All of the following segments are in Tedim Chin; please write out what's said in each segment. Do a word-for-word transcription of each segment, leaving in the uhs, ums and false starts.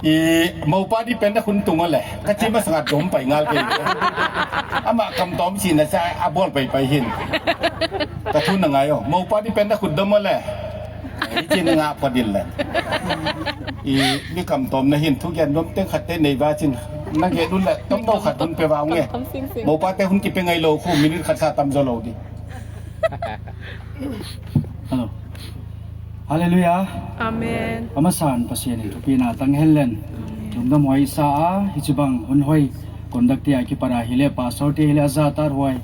I mopa di pen na hun tung aw le ka ci masa nga dom pai ngal kei. Amah kam tawm si na sa a bawl paipai hin. Ka thu na ngai aw, mopa di pen na hun dom aw le. I ci na nga pua dil le. I mi kam tawm na hin thu gen dom teng khat te nei va cin. Na gen dun le tom no khat hun pe va nge. Mopa te hun ki pe ngai lo khu minit khat sa tam zo lo di. Hello. Halleluiah. Amen. A masan Pasian in thupina tang hen len. Lungdam huai sa a, hi ci bang hun huai. Kondakte a kipara hi le, pastorte hi le, a zata huai.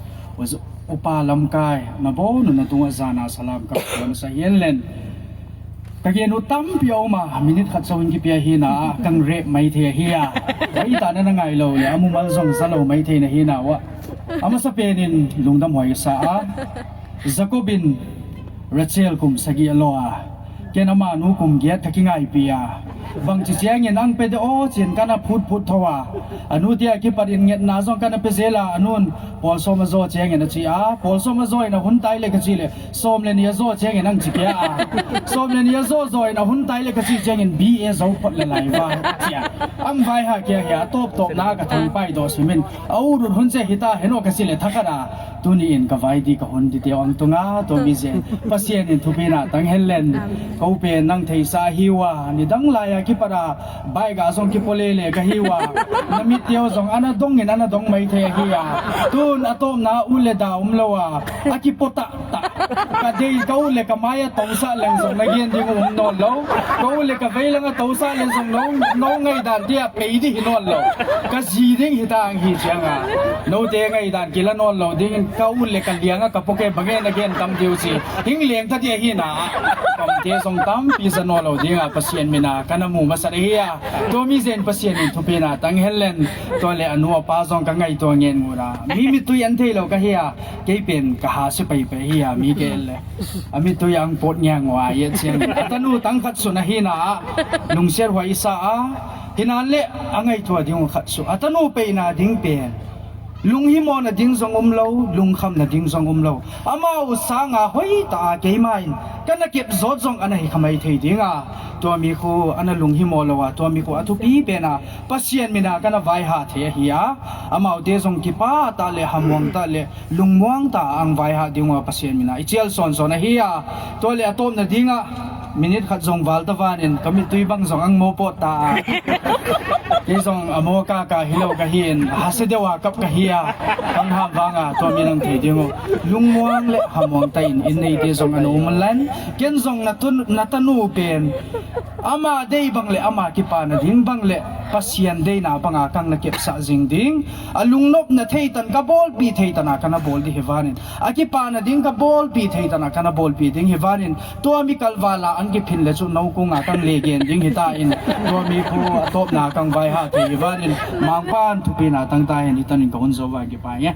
Upa lamkai na bo nu na tung a zana salam ka kuan sa hi hen len. Ka gen uh tampi a um a, minit khat so in kipia hi na a, kang rep mai thei ahi a. Huai ta na na ngai lo le, a mumal zong za lo mai thei na hi na uh a. A masa pen in lungdam huai sa a. Jacob in Rachel kum sagih a law a, ken ama nu kum giat ka kingaipi a. Bangci ciangin ang pe de aw cin ka na phutphut tho a. A nu tia kipat in ngetna zong ka na pe zel a, a nun pawl sawm a zaw ciangin a ci a, pawl sawm a zaw in a hun tai le ka ci le, sawm le ni a zaw ciangin ang ci kia a. Sawm le ni a zaw zaw in a hun tai le ka ci ciangin B A zo phot le lai va cia. Ang vai ha kia hia tawptawpna ka thangpai dawh simin a urut hun cia hita heno ka ci le thakhat a. Tuni in ka vai di ka hun di teo ang tunga tua mi zen Pasian in thupina tang hen len. Ko pen nang theisa hi ua, nidang lai a kipara bai ga zong kipo lele ka hi ua. Na mit teo zong ana dong in ana dong mai thei ahi a. Tun a tawpna u le da um lo a, a kipo taktak. Ka dei ka u le ka mai a tosa leng zong na gen ding um nawn lo. Ka u le ka vei lang a tosa leng zong no, no ngaidan dia pei di hi nawn lo. Ka zi ding hi ta ang hi cianga. Note ngaidan kila nawn lo dingin ka u le ka lianga ka poke bange na gen tam diu ci. Hing leng ta dia hi na. Kamte zong tampi za nawn lo dinga Pasian mina ka na mu masa hi a. Tua mi zen Pasian in thupina tang hen len. Tua le a nu a pa zong ka ngaihtuah ngen ngura. Mi mittui an thei lo ka hi a. Kei pen ka ha si paipai hi a mi ke le. A mittui ang pot ngiang ngua a iat ciang. A tanu tang khat sun a hi na a. Lungsiat huai i sa a. Hinan le a ngaihtuah ding uh khat su. A tanu peina ding pen. Lunghimawhna ding zong um lo, lungkhamna ding zong um lo. Amau sanga hoih ta a keima in. Ka na kep zawt zong ana hi khamai thei dinga. Tua mi khu ana lunghimawh lo a. Tua mi khu a thupi pena. Pasian mina ka na vai ha thei ahi a. Amaute zong kipa ta le hamuang ta le. Lungmuang ta ang vai ha ding ua Pasian mina i cial sawnsawn ahi a. Tua le a tawpna dingah minit khat zong val ta vanin ka mittui bang zong ang mawpawt ta a. Kei zong a mawka ka hi lo ka hi in a hase deuh a kap ka hi a. Kang ham vanga tua min ang thei ding uh. Lungmuang le hamuang ta in in neite zong an um lan. Ken zong na tun- na tanu pen ama dei bang le ama kipana ding bang le Pasian deina banga kang na kepsah zing ding. A lungnopna theitan ka bawlpi theitana ka na bawl di hi vanin. A kipana ding ka bawlpi theitana ka na bawlpi ding hi vanin. Tua mi kalvala an kiphin le cu no kunga kang le gen ding hi ta in. Tua mi khu a tawpna kang vai ha thei hi vanin. Mangpan thupina tang ta hin hi tanin ka hun zo va kipa nge.